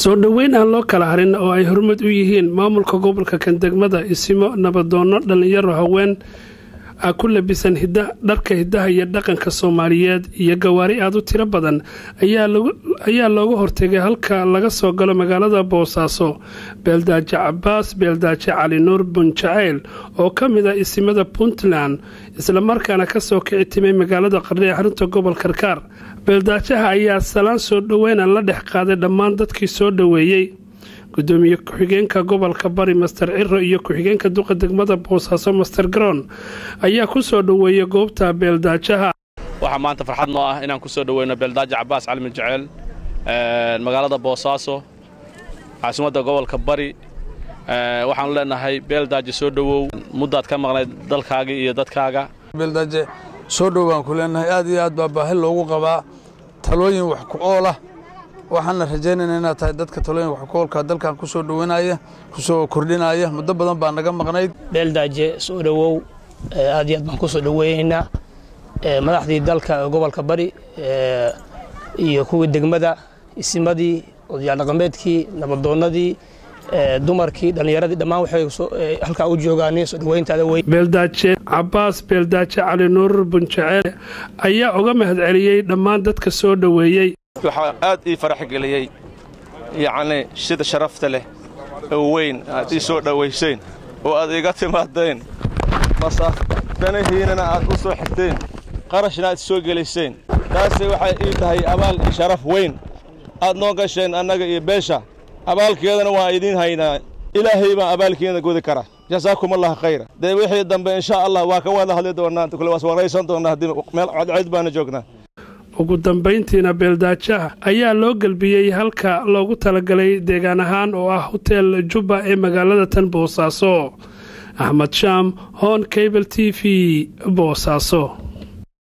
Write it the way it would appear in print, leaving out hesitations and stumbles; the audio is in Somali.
Soo dhoweyn aan loo kala harin oo ay hormud u yihiin maamulka gobolka, kan degmada, isimo, nabadoono, dhallinyaro, haween ku labisan dharka hidaha iyo dhaqanka Soomaaliyeed iyo gawaari aad u tiro badan ayaa looga hortegay halka laga soo galo magaalada Boosaaso Beeldaaje Cabaas Beeldaaje Cali Nuur Bunjaceyl, oo ka mid ah isimada Puntland, islamarkaana kasoo kici timay magaalada Qardho ee xarunta gobol Karkaar. Beeldaajaha ayaa salaan soo dhoweyna la dhex qaaday dhammaan dadkii soo dhoweeyey. Gudoomiye ku-xigeenka gobolka Bari, Master Ciro, iyo ku-xigeenka duqa degmada Boosaaso, Master Garoon, ayaa ku soo dhoweeyey goobta Beeldaajaha. Waxaa maanta farxad noo ah inaan ku soo dhoweyno Beeldaaja Cabaas Cali Jeceel magaalada Boosaaso, caasimadda gobolka Bari. Waxaanu leenahay, Beeldaaje, soo dhowow, muddaad ka maqnayd dalkaagii iyo dadkaaga. Beeldaaje, soo dhow baan ku leenahay. Aad iyo aad baa baahi loogu qabaa talooyin wax ku ool ah. Waxaana rajaynaynaa inaad tahay dadka talooyin wax ku oolka dalkan ku soo dhoweynaya, ku soo kordhinaya. Muddo badan baa naga maqnayd. Beeldaaje, soo dhowow. Aad iyo aad baan ku soo dhoweynaynaa. Madaxdii dalka, gobolka Bari iyo kuwii degmada, isimadii, odayaal dhaqameedkii, nabadoonnadii, dumarkii, dhallinyaradii, dhammaan waxay halkaa u joogaan soo dhoweyntaada wey. Beeldaaje Cabaas Beeldaaje Cali Nuur Bunjaceel ayaa uga mahadceliyey dhammaan dadka soo dhoweeyey. Waxaa aad ii farax geliyey, yacni, sida sharafta leh oo weyn aad ii soo dhowayseen oo aad iga timaadeen danahiinana aad u soo xigteen, qarashna aad soo geliseen. Taasi waxay ii tahay abaal iyo sharaf weyn aad noo gasheen annaga iyo beesha. Abaalkeedana waa idiin haynaa. Ilaahay baa abaalkeeda gudi kara. Jasaakum Allah khayra. Dee wixii dambe, insha Allah, waa ka wada hadli doonaa, kule waas waraysan doonaa haddii meel codcid baana joognaa. Ugu dambayntiina Beeldaajaha ayaa loo gelbiyey halka loogu talagalay deegaan ahaan, oo ah Hotel Jubba ee magaalada tan Boosaaso. Axmed Shaam, Horn Cable TV, Boosaaso.